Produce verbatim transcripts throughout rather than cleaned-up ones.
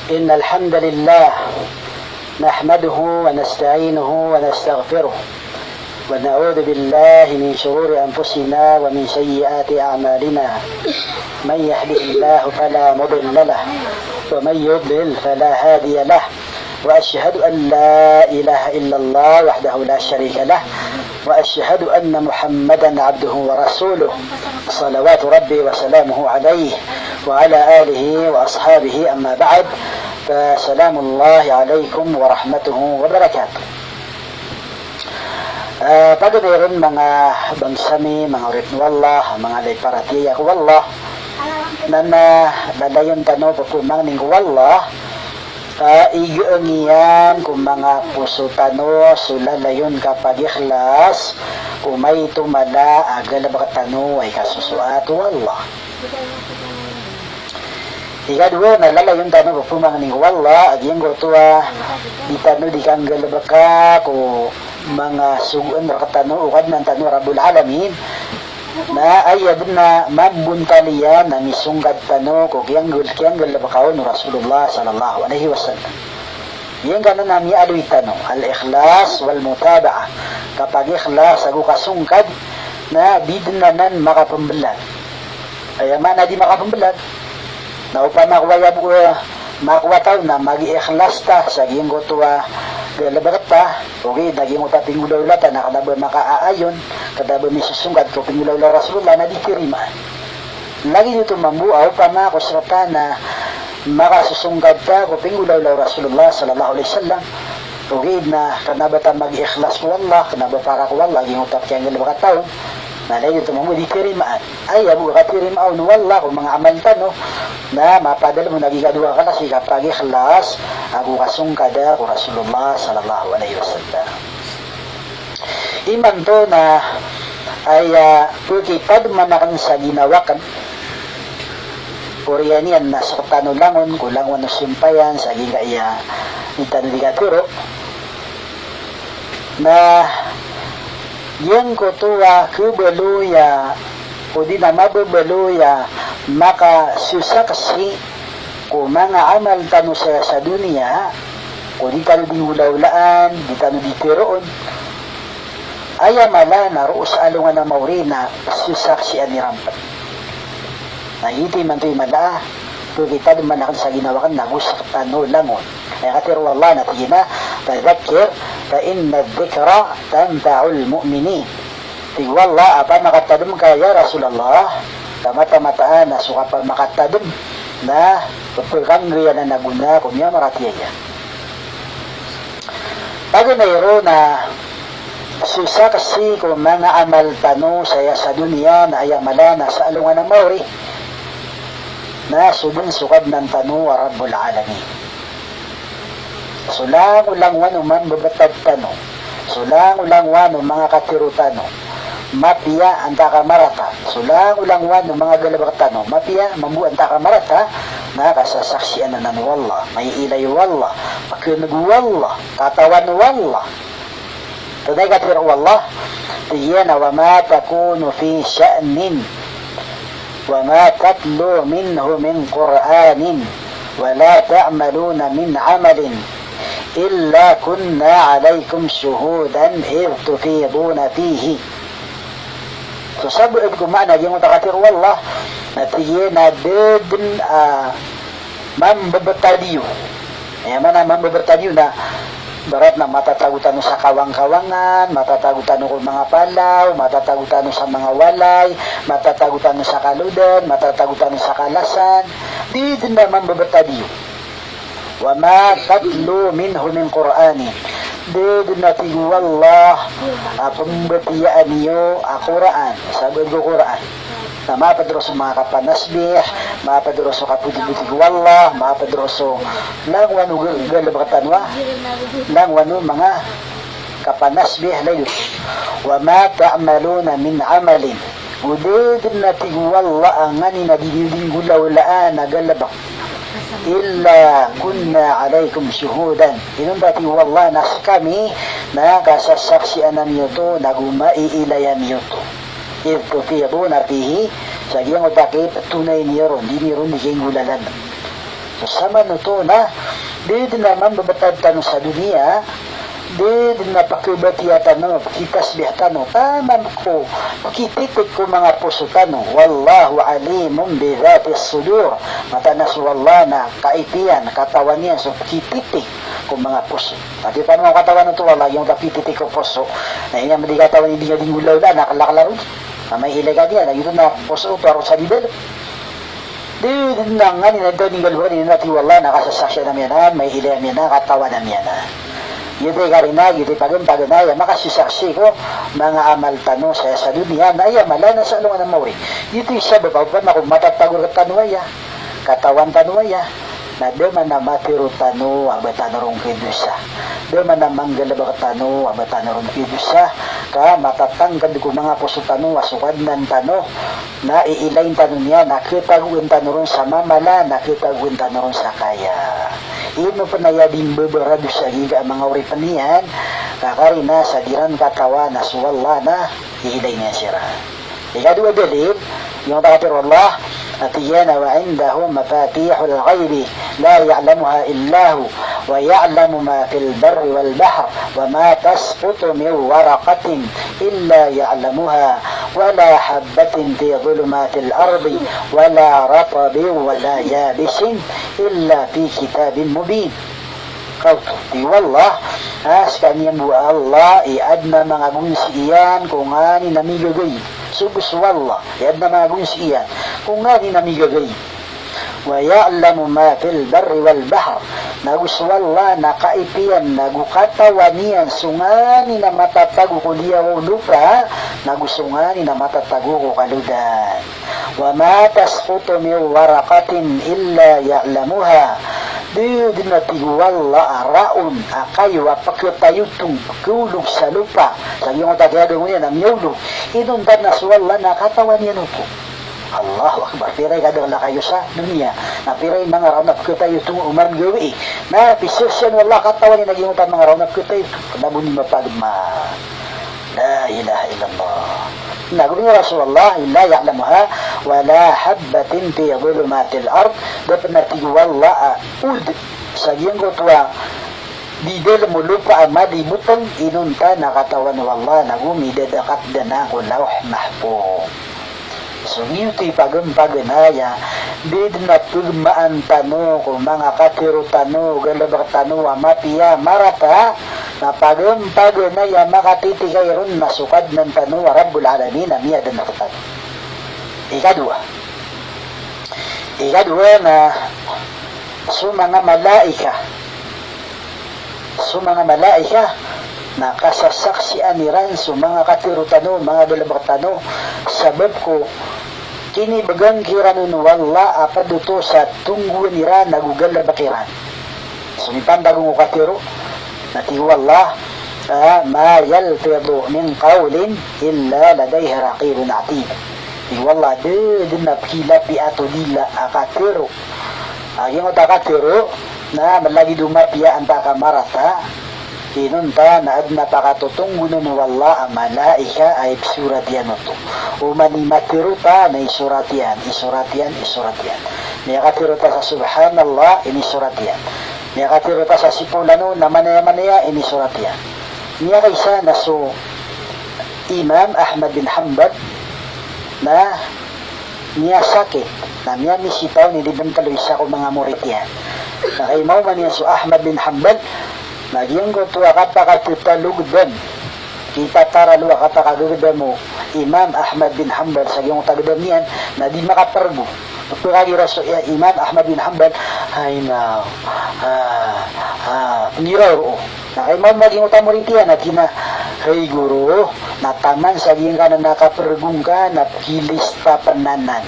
إن الحمد لله نحمده ونستعينه ونستغفره، ونعوذ بالله من شرور أنفسنا ومن سيئات أعمالنا. من يهده الله فلا مضل له، ومن يضلل فلا هادي له. وأشهد أن لا إله إلا الله وحده لا شريك له، وأشهد أن محمدا عبده ورسوله، صلوات ربي وسلامه عليه وعلى آله وأصحابه، أما بعد، فسلام الله عليكم ورحمته وبركاته. Ah, paganay ron manga bangsa mi, manga oripn o Allah, manga lay paratiyaya ko Allah. Na, na lalayon tano pphmangnin ko Allah, ah, igaan iyan ko manga poso tano so lalayon kapagikhlas ko maito mala a galbk tano a ikasosoat o Allah. Ikadowa na lalayon tano pphmangnin ko Allah a giyangkoto a di tano di kanggalbka ko manga sogoan rktano o Kadnan tano Rabbul Alamin. Na aya dn a mambontal iyan na misongkad tano ko kiyanggal, kiyanggalbka on o Rasulullah sallallahu alaihi wasallam. Giyangkanan a miyaaloy tano, al-ikhlas wal-mutaba'ah. Kapagikhlas ago kasongkad, na di dn anan makapmblag. Aya maana di makapmblag. Na opama ko aya bo, eh, makowa taw na magiikhlas ta sa giyangkoto a galbk ta, ogaid na giyangkoto a pinggolawla ta na kna ba makaaayon, kna ba misosongkad ko pinggolawla o Rasulullah na di tirimaan. Lagid oto mambo a opama ko sktano a makasosongkad ta ko pinggolawla o Rasulullah sallallahu alaihi wasallam, ogaid na kna ba ta magiikhlas ko Allah, kna ba para ko Allah giyangkoto a kiyanggalbka ta on, na lagid oto mambo di tirimaan. Aya bo a katirimaa on o Allah ko manga amal tano, na mapadalm on a giya kadowa a klas i kapagikhlas ago kasongkad ko Rasulullah sallallahu alaihi wasallam. Imanto na aya pkitadman akn sa ginawa akn, oriyan iyan na sktano langon ko langowan o simpayan sa giyangkaya di tano di katharo. Na giyangkoto a khabaloy a, odi na mababaloy a makasosaksi ko manga amal tano sa, sa doniya, ko di tano di ngolawlaan, di tano di tharoon. Aya mala na roo sa alongan a maori na sosaksian iran pn. Na giyoto imanto i mala a pkitadman akn sa ginawa akn na go sktano langon. Aya katharo o Allah na tig iyan a, "Fadhakkir fa inna dhikra tanfa'ul mu'minin." Tig o Allah a pamakatadm ka ya Rasulullah, ka mataan-mataan a so kapamakatadm na pphanggiyanan a gona ko miyamaratiyaya. Paganay ron na sosaksi ko manga amal tano saya sa doniya na aya mala na sa alongan a maori na so dn so Kadnan tano a Rabbul Alamin. So langolangowan o mambebetad tano, so langolangowan o manga katharo tano, mapiya antaa ka marata, so langolangowan o manga galebek tano, mapiya mambo antaa ka marata, na kasasaksian anan o Allah, maiilay o Allah, pkhaneg o Allah, katawan o Allah. Tonaa i katharo o Allah? Tig iyan a, "Wa ma takunu fi sha'nin, wa ma tatlu minhu min Qur'anin, wa la ta'maluna min amalin, illa kunna alaykum shuhudan idh tufiduna fihi." So sabaad ko maana giyangkoto a katharo o Allah, na tig iyan a da dn a mambebetad iyo. Aya maana mambebetad iyo na ibarat na matatago tano sa kawangkawangan, matatago tano ko manga palaw, matatago tano sa manga walay, matatago tano sa kalodan, matatago tano sa kalasan. Di dn a mambebetad iyo. "Wa ma tatlu minhu min Qur'anin." Da dn a tig o Allah a pembetiyaan iyo a Qur'an, sabaad ko Qur'an. Na maped ron so manga kapanasbih, maped ron so kapotipoti ko Allah, maped ron so langowan o ga-, galebek tano a, langowan o manga kapanasbih lagid. "Wa ma ta'maluna min amalin." O da dn a tig o Allah a nganin a di niyo di nggolawlaan a galebek. "Illa kunna alaykum shuhudan." Inonta tig o Allah na skami na kasasaksian ami oto, nago maiilay ami oto. "Idh tufiduna fihi," sa giyangkoto a kiptonay niyo ron, di niyo ron di kinggolalan. So saman oto na, di dn a mambabtad tano sa doniya, di dn a pkhabatiya tano, pkitasbih tano, taman ko pkititik ko manga poso tano. Wallahu alimun bidhatis sudur. Mataan a so Allah na kaipiyan, katawan iyan so pkititik ko manga poso. Pati tano katawan oto o Allah, giyangkoto a pkititik ko poso. Na aya mambo di katawan i di nga di ngolawla, na klakla ron. Na mailay ka niyan, na giyoto na poso oto a roo sa di dalm. Di, di na nganin a da ninggalbk iyan, na tig o Allah na kasasaksian ami anan, mailay ami anan, katawan ami anan. Giyoto i karina, giyoto i pagn, pagn aya makasisaksi ko manga amal tano sa, sa doniya, na aya mala na sa alongan a maori. Giyoto i sabap a opama ko matatago rktano aya, katawan tano aya, na da man a matharo tano a ba tano ron khadosa. Da man a manggalbk tano a ba tano ron khadosa. Ka matatangkd ko manga poso tano a so Kadnan tano na iilayn tano niyan, na khatagoan tano ron sa mamala, na khatagoan tano ron sa kaya. Ino pn aya di mbabaradosa giyangkai a manga oripn iyan, ka karina sa di ran katawan a so Allah na iilay niyan siran. Ikadowa a dalil, giyangkoto a katharo o Allah, a tig iyan a, "Wa indahu mafatihul ghaibi la ya'lamuha illa hu, wa ya'lamu ma fil barri wal bahr, wa ma tasqutu min waraqatin illa ya'lamuha, wa la habbatin fi dhulumatil ardi, wa la ratbin wa la yabisin illa fi kitabin mubin." Kaoto, tig o Allah, a, skaniyan bo a Allah i adn a manga gonsi iyan ko nganin a migagaib. So bo so Allah i adn a manga gonsi iyan ko nganin a migagaib. Wa ya'lamu ma fil barri wal bahr. Nago so Allah na kaipiyan, nago katawan iyan so nganin a matatago ko liyawaw o lopa, nago so nganin a matatago ko kalodan. Wa ma tasqutu min waraqatin illa ya'lamuha. Di dn a tig o Allah a raon a kayo a pkhatayotong, pkhaolog sa lopa, sa giyangkoto a kiyagango niyan a miyaolog, inonta na so Allah na katawan iyan oto. Allahu Akbar. Pira i kadakl a kayo sa doniya, na pira i manga raon a pkhatayotong o margawii, na pisaksian o Allah a katawan iyan a giyangkoto a manga raon a pkhatayotong. Kna bo di mapagma. La ilaha illallah. Na gowani o Rasulullah, la ya'lamuha wala habbatin fi dhulumatil ard. Da pn a tig o Allah a od sa giyangkoto a di dalm o lopa a madi botng, inonta na katawan o Allah, nago midadakat dn a ko Lawh Mahfuz. So giyoto i pagn, pagn aya, di dn a pgmaan tano ko manga katharo tano, galbk tano a mapiya, marata, na pagn, pagn aya makatitikay ron na so Kadnan tano a Rabbul Alamin a miyadn rktano. Ikadowa. Ikadowa na so manga malaika. So manga malaika na kasasaksian iran so manga katharo tano, manga galbk tano, sabap ko kinibgan kiran on o Allah a pd oto sa tonggoan iran ago galbk iran. So mipantag on ko katharo, na tig o Allah, a, "Ma yalfidhu min qawlin illa ladayhi raqibun atid." Tig o Allah, da dn a pkhilapiya oto dila a katharo. A giyangkoto a katharo na mlagid o mapiya antaa ka marata, inonta na adn a pakatotonggon on o Allah a malaika a ipsorat iyan oto. Oman i matharo ta na isorat iyan, isorat iyan, isorat iyan. Miyakatharo ta sa subhanallah, inisorat iyan. Miyakatharo ta sa sipolan on na manaya-manaya, inisorat iyan. Miyakaisa na so Imam Ahmad bin Hanbal na miyasakit, na miyamisitaw, inibntl o isa ko manga morit iyan. Na kaimaoma niyan so Ahmad bin Hanbal, na giyangkoto a kapakatotalo gdam, kitataralo a kapakagagdam o Imam Ahmad bin Hanbal sa giyangkoto a gdam iyan, na di makaprgo. Pkagira so Imam Ahmad bin Hanbal, hay na, a, a, pnggiraw roo. Na kaimaoma giyangkoto a morit iyan a tig iyan a, hay goro, na taman sa giyangkanan a kaprgo ngka na pkilista pn anan.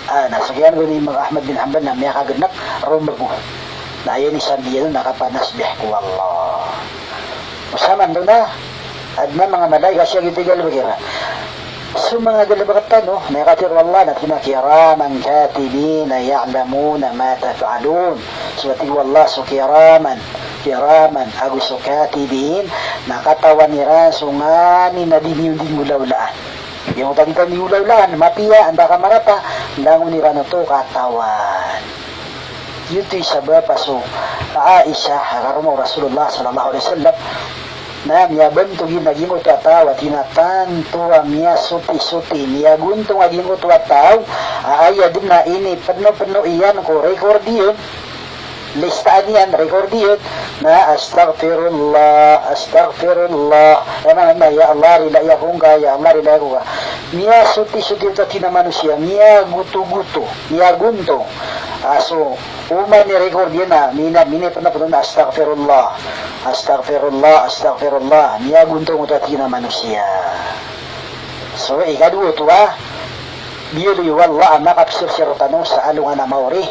A, na so giyanan i Imam Ahmad bin Hanbal na miyakagnk, romrgo. Na aya ini sambiyan on na kapanasbih ko Allah. O saman oto na adn a manga malaika, sii giyoto i galbk iran. So manga galbk tano, na aya katharo o Allah na tig iyan a kiraman katibin ya'lamuna ma taf'alun. So tig o Allah, so kiraman, kiraman, ago so katibin, na katawan iran so nganin a di niyo di ngolawlaan. Giyangkoto a di tano di ngolawlaan, mapiya antaa ka marata, langon iran oto katawan. Giyoto i sabap a so Aisha a karoma o Rasulullah sallallahu alaihi wasallam na miyabantog iyan a giyangkoto a taw a tig iyan a tanto a miyasotisoti, miyagontong a giyangkoto a taw a aya dn a inipnopno iyan ko record iyan, listaan iyan, record iyan, na astaghfirullah, astaghfirullah. Aya maana niyan, ya Allah, rilai ako ngka, ya Allah, rilai ako ngka. Miyasotisoti oto a tig iyan a manosiya, miyagotogoto, miyagontong. A so oman i record iyan na mina, minipnopno na astaghfirullah, astaghfirullah, astaghfirullah. Miyagontong oto a tig iyan a manosiya. So ikadowa oto a biyaloy o Allah a makapsirsir tano sa alongan a maori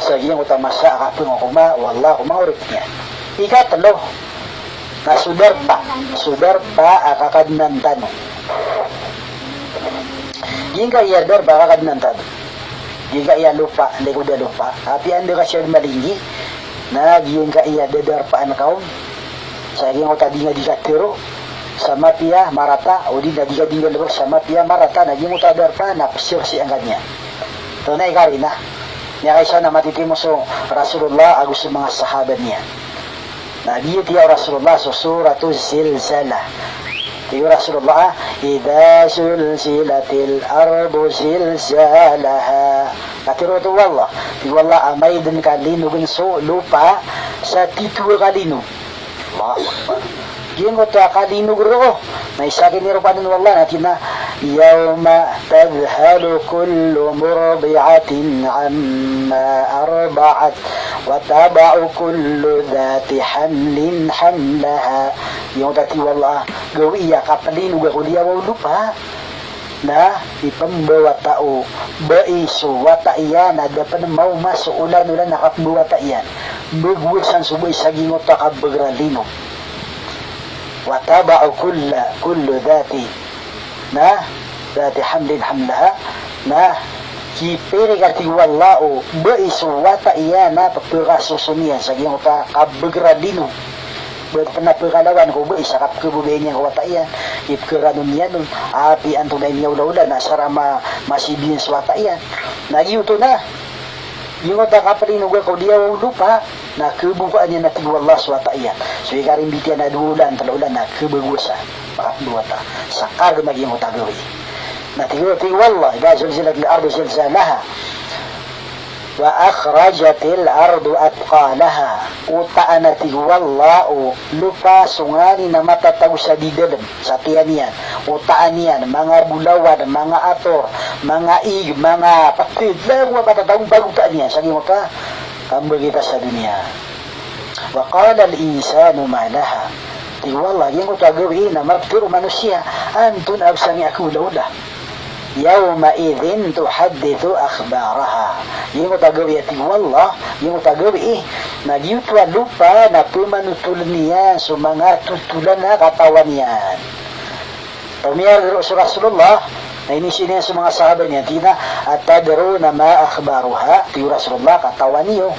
sa giyangkoto a masa a kapngokoma o Allah ko manga oripn iyan. Ikatlo na so darpa, so darpa a kakadnan tano. Giyangkaya darpa a kakadnan tano, giyangkaya lopa, likod a lopa, apiya anda ka siya malinggi, na giyangkaya dadarpaan ka on sa giyangkoto a di nga di katharo sa mapiya marata, odi na di ka di nggalbk sa mapiya marata, na giyangkoto a darpa na psirsiyaan ka niyan. Oto na ikarina. Miyakaisa na matitimo so Rasulullah ago so manga sahaba niyan. Na giyoto i aya o Rasulullah so Suratuz Zilzalah. Tig o Rasulullah, "Idha zulzilatil ardu zilzalaha." Katharo oto o Allah. Tig o Allah, amay dn ka linogn so lopa sa tito a kalinog. Allahu Akbar. Giyangkoto a kalinog roo na isa kiniropa dn o Allah na tig iyan a, "Yawma tadhhalu kullu murdi'atin amma arda'at wa tada'u kullu dhati hamlin hamlaha." Giyangkoto a tig o Allah, gawii a kaplinog a ko liyawaw o lopa. Na ipmbawata o bai so wata iyan a da pn maoma so olan-olan a kapmbawata iyan. Mbagowasan so bai sa giyangkoto a kabagr a linog. Wa tada'u kulla, kullu dhati, na, dhati hamlin hamlaha, na, kipirik a tig o Allah o bai so wata iyan a pphakasoson iyan sa giyangkoto a kabagr a linog. Ba pn a pkhalawan ko bai sa kapkhababayai niyan ko wata iyan, ipkharanon iyan on, apiya antonaa i miyaolaola na asar a ma-, masibiyan so wata iyan. Na giyoto na, giyangkoto a kaplinog a ko liyawaw o lopa, na khabokaan iyan a tig o Allah so wata iyan. So ikarimbit iyan a dowa olan, tlo olan na khabagowasan, makapmbawata. Sa kargn a giyangkoto a gawii. Na tig o, tig o Allah, idha zulzilatil ardu zilzalaha. Wa akhrajatil ardu athqalaha. Otaan a tig o Allah o lopa so nganin a matatago sa di dalm, sa tiyan iyan. Otaan iyan, manga bolawan, manga ator, manga ig, manga ptid, langon a matatago, bago otaan iyan sa giyangkoto a kambagita sa doniya. Wa qalal insanu ma laha. Tig o Allah, giyangkoto a gawii na maptharo o manosiya, antonaa bs a miyaolaola. Yawma idhin tuhaddithu akhbaraha. Giyangkoto a gawii a tig o Allah, giyangkoto a gawii, na giyoto a lopa na pmanotoln iyan so manga totolan a katawan iyan. Pamiyarg roo so Rasulullah, na iniiza niyan so manga sahaba niyan, tig iyan a, "Atadruna ma akhbaruha?" Tig o Rasulullah, katawan iyo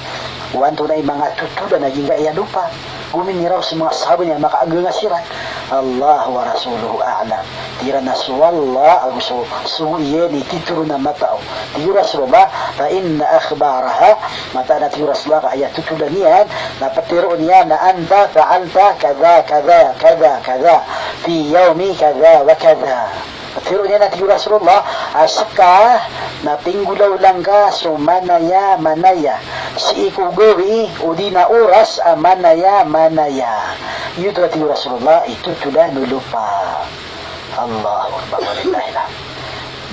o antonaa i manga totolan a giyangkaya lopa. Gominiraw so manga sahaba niyan, makaaganga siran. "Allahu wa rasuluhu a'lam." Tig iran a so Allah ago so sogo iyan i titho ron a matao. Tig o Rasulullah, "Fa inna akhbaraha," mataan a tig o Rasulullah ka aya totolan iyan, na ptharoon iyan na, "Anta fa'alta kadha, kadha, kadha, kadha, fi yawmi kadha wa kadha." Ptharoon iyan a tig o Rasulullah, a ska na pinggolawla ngka so manaya, manaya, sii ko gawii, odi na oras a manaya, manaya. Giyoto a tig o Rasulullah i totolan o lopa. Allahu Akbar, walillahil hamd.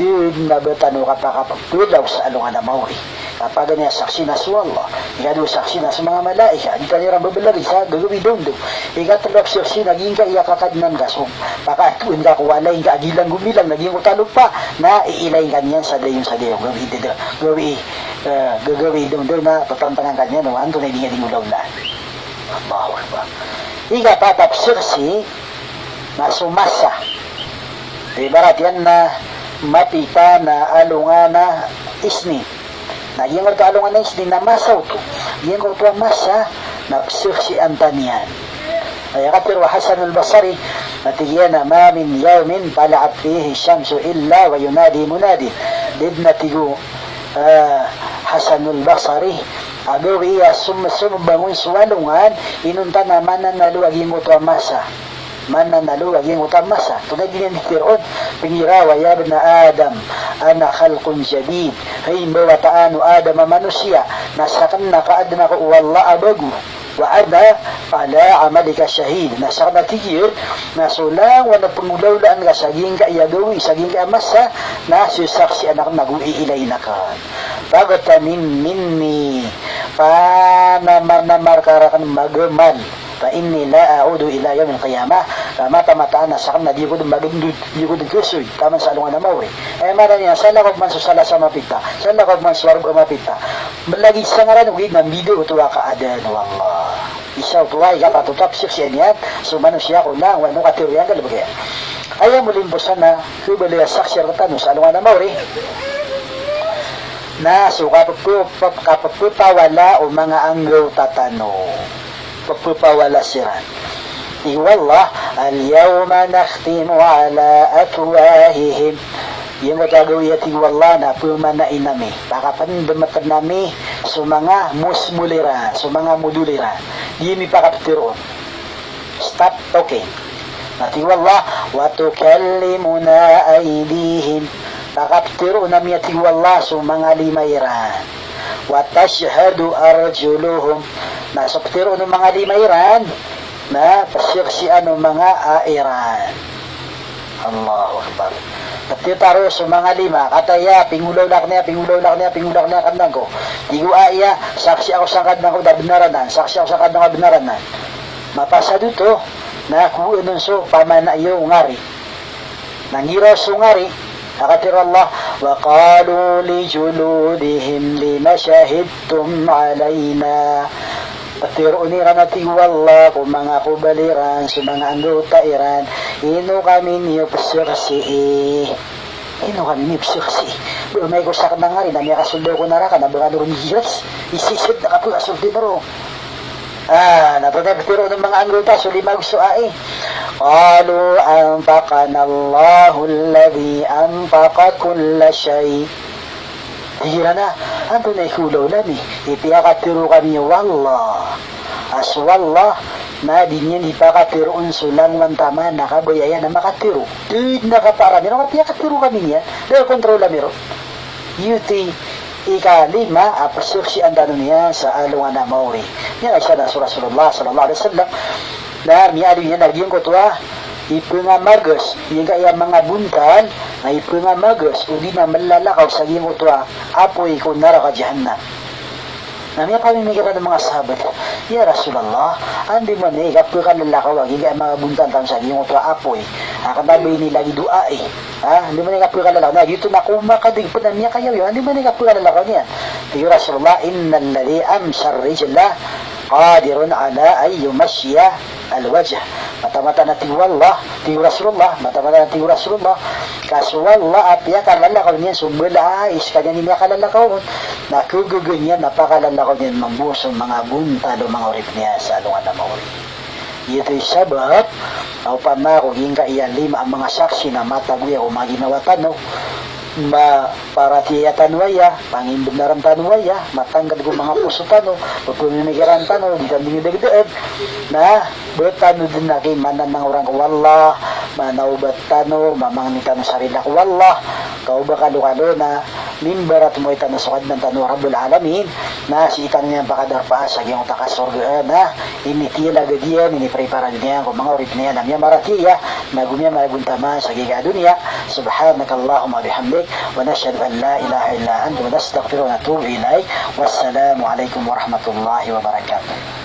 Di na ba tano kapakapagpelaw sa alongan a maori. Kapaganay a saksi na so Allah. Ikadowa, saksi na so manga malaikat. Di tano iran babalagan sa gagawii dawndaw. Ikatlo a saksi na giyangkaya kakadnan ka so pakatoon ka ko walay ngka a gilang gomilang na giyangkoto a lopa. Na iilay ngka niyan sa dayon sa dayon. Gawii dada. Gawii, eh, gagawii dawndaw na papantangan ka niyan o antonaa i di ngka di ngolawlaan. Allahu Akbar. Ikapat a saksi na so masa. Ibarat iyan na mapita na alongan a Isnin. Na giyangkoto a alongan a Isnin na masa oto. Giyangkoto a masa na pzaksian ta niyan. Aya katharo o Hasan al-Basri, na tig iyan a, "Ma min yawmin tala'at fihi shamsu illa wa yunadi munadin." Di dn a tig o, eh, Hasan al-Basri, a gawii a som-, sombangon so alongan, inonta na mananalo a giyangkoto a masa. Mananalo a giyangkoto a masa. Tonaa i di niyan di tharoon? Pnggiraw a, "Ya ibna Adam, ana khalqun jadid." Hay mbawata o Adam a manosiya, na sakn na kaadn ako o Allah a bago. "Wa ana ala amalika shahid." Na sakn a tig iyan, na so langowan a pnggolawlaan ka sa giyangkai a gawii, sa giyangkai a masa, na so saksian akn na go iilayn akn. "Faghtanim minni." Panamanamar ka rakn magamal. "Fa inni la a'udu ila yawmil qiyamah." Ka mataan-mataan a sakn na di ako dn magndod, di ako dn kasoy taman sa alongan a maori. Aya maana niyan, salakaw pman so Salasa a mapita, salakaw pman so Arbaa a mapita. Lagid sa ngaran, ogaid na mbida oto a kaadn o Allah. Isa oto a ikapatot a pzaksian iyan so manosiya ko langowan o katharo iyan, galbk iyan. Aya molimpos anan a khabaloy a saksi rktano sa alongan a maori na so kapphp-, kapphapawala o manga anggawta tano. Pphapawala siran. Tig o Allah, "Al-yawma nakhtimu ala afwahihim." Giyangkoto a gawii a tig o Allah na pmanain ami, pakapndmtn ami so manga mosmol iran, so manga modol iran. Di ami pakaptharoon. Stop talking. Na tig o Allah, "Wa tukallimuna aydihim." Pakaptharoon ami a tig o Allah so manga lima iran. "Wa tashhadu arjuluhum." Na so ptharoon o manga lima iran, na pzaksian o manga a iran. Allahu Akbar. Ptharoon so manga lima, kataya, pinggolawla akn iyan, pinggolawla akn iyan, pinggolawla akn iyan ko. Tig o a iyan, saksi ako sangkadn angkoda a bnar anan, saksi ako sangkadn angkoda a bnar anan. Mapasad oto, na kowaan on so pamana iyo ngari. Na nggiraw so ngari, a katharo o Allah, "Wa qalu li juludihim lima shahidtum alayna." Ptharoon iran a tig o Allah ko manga kobal iran, so manga anggawta iran, ino kami niyo pzaksii. Ino kami niyo pzaksii. Ba amay ko sakn a ngari na miyakasold ako ko naraka na ba kano ron igiras. Isisd na kapkasold dn roo. Ah, na tonaa i ptharoon o manga anggawta so lima ago so ai? Qalu antaqana Allahu alladhi antaqa kulla shay. Tig iran a, antonaa i khaolawla ami, i piyakatharo kami o Allah. A so Allah na di niyan di pakatharoon so langowan taman a kabaya iyan a makatharo. Da dn a kaparan iran a piyakatharo kami niyan. Da a kontrol ami ron. Giyoto i ikalima a pzaksian tano niyan sa alongan a maori. Miyaaloy san a so Rasulullah sallallahu alaihi wasallam na miyaaloy iyan a giyangkoto a ipngamagas, giyangkaya manga bontal, na ipngamagas, odi na mlalakaw sa giyangkoto a apoy ko naraka Jahannam. Na miyapamimikiran o manga sahabat, "Ya Rasulullah, andamanaya i kapkalalakaw a giyangkaya manga bontal tano sa giyangkoto a apoy? Akn a ba ini lagid o ai. Ha? Andamanaya i kapkalalakaw niyan? Giyoto na ko makadg pn a miyakayaw iyan. Andamanaya i kapkalalakaw niyan?" Tig o Rasulullah, "Innal ladhi amsha ar-rijla qadirun ala an yumashshiya al-wajh." Mataan-mataan a tig o Allah, tig o Rasulullah, mataan-mataan a tig o Rasulullah, ka so Allah a piyakalalakaw niyan so bala a ai skaniyan i miyakalalakaw on, na kagaga niyan na pakalalakaw niyan mambo so manga bontal o manga oripn iyan sa alongan a maori. Giyoto i sabap a opama ko giyangkaya lima a manga saksi na matago iyan ko manga ginawa tano, ma- paratiyaya tano aya, pangimbnarn tano aya, matangkd ko manga poso tano, pphamikiran tano, di tano dn dagdaag, na ba tano dn aki mananangorang ko Allah, manaobat tano, mamangni tano sa rila ko Allah, ka o ba kalokalo na mimbaratmoay tano so Kadnan tano Rabbul Alamin, na sii tano niyan pakadarpaa sa giyangkoto a kasorgaan a initiyalagad iyan, inipreparan iyan ko manga oripn iyan a miyamaratiyaya, na go miyamaragon taman sa giyangkaya doniya. Subhanakallahumma wa bihamdik, wa nashhadu an la ilaha illa anta, wa nastaghfiruka wa natubu ilaik. Wassalamu alaikum warahmatullahi wabarakatuh.